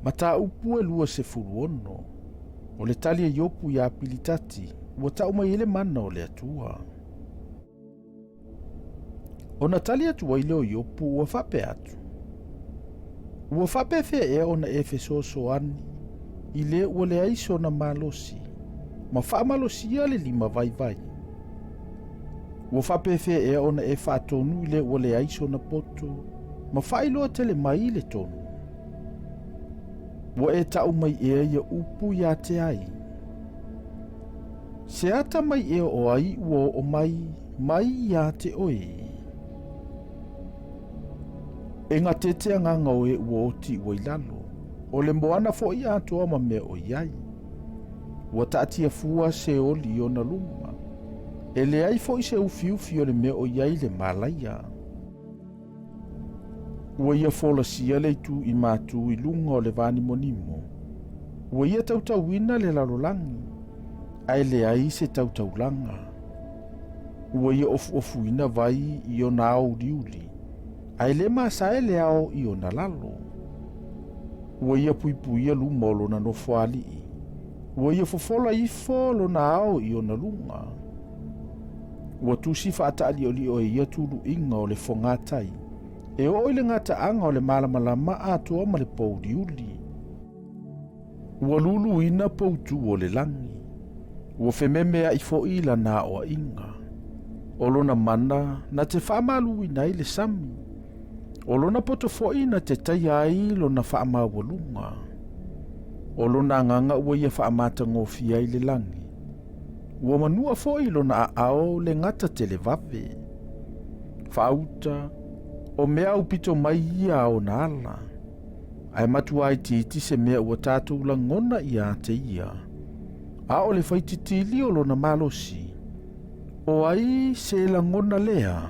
Mataupu e 26. O le tali a Iopu iā Pilitati, ua tau mai ai le mana o le Atua. Ona tali atu ai lea o Iopu ua faapea atu, Ua faapefea ea ona e fesoasoani i le ua leai sona malosi, ma faamalosia le lima vaivai? Ua faapefea ea ona e faatonu i le ua leai sona poto, ma faailoa tele mai le tonu? Ua e tau mai ea ia upu ia te ai? Se ata mai ea o ai ua oo mai, mai ia te oe? E gatete agaga o e ua oti ua i lalo, o le moana foi atoa ma mea o i ai. Ua taatia fua Seoli i ona luma, e leai foi se ufiufi o le mea o i ai le malaia. Ua ia folasia le itu i matu i luga o le vanimonimo, ua ia tautauina le lalolagi, ae leai se tautaulaga. Ua ia ofuofuina vai i ona ao uliuli, ae le masae le ao i ona lalo. Ua ia puipuia luma o lona nofoalii, ua ia fofola ifo lona ao i ona luga. Ua tusi faataaliolio e ia tuluiga o le fogatai, e oo i le gataaga o le malamalama atoa ma le pouliuli. Ua luluina poutu o le lagi, ua fememeai foi lana aoaiga. O lona mana na te faamaluina ai le sami, o lona poto foi na te taia ai lona faamaualuga. O lona agaga ua ia faamatagofie ai le lagi, ua manua foi lona aao le gata televave. Faauta, o mea aupito mai ia a ona ala, ae matua itiiti se mea ua tatou lagona ia te ia, a o le faititili o lona malosi, o ai se lagona lea?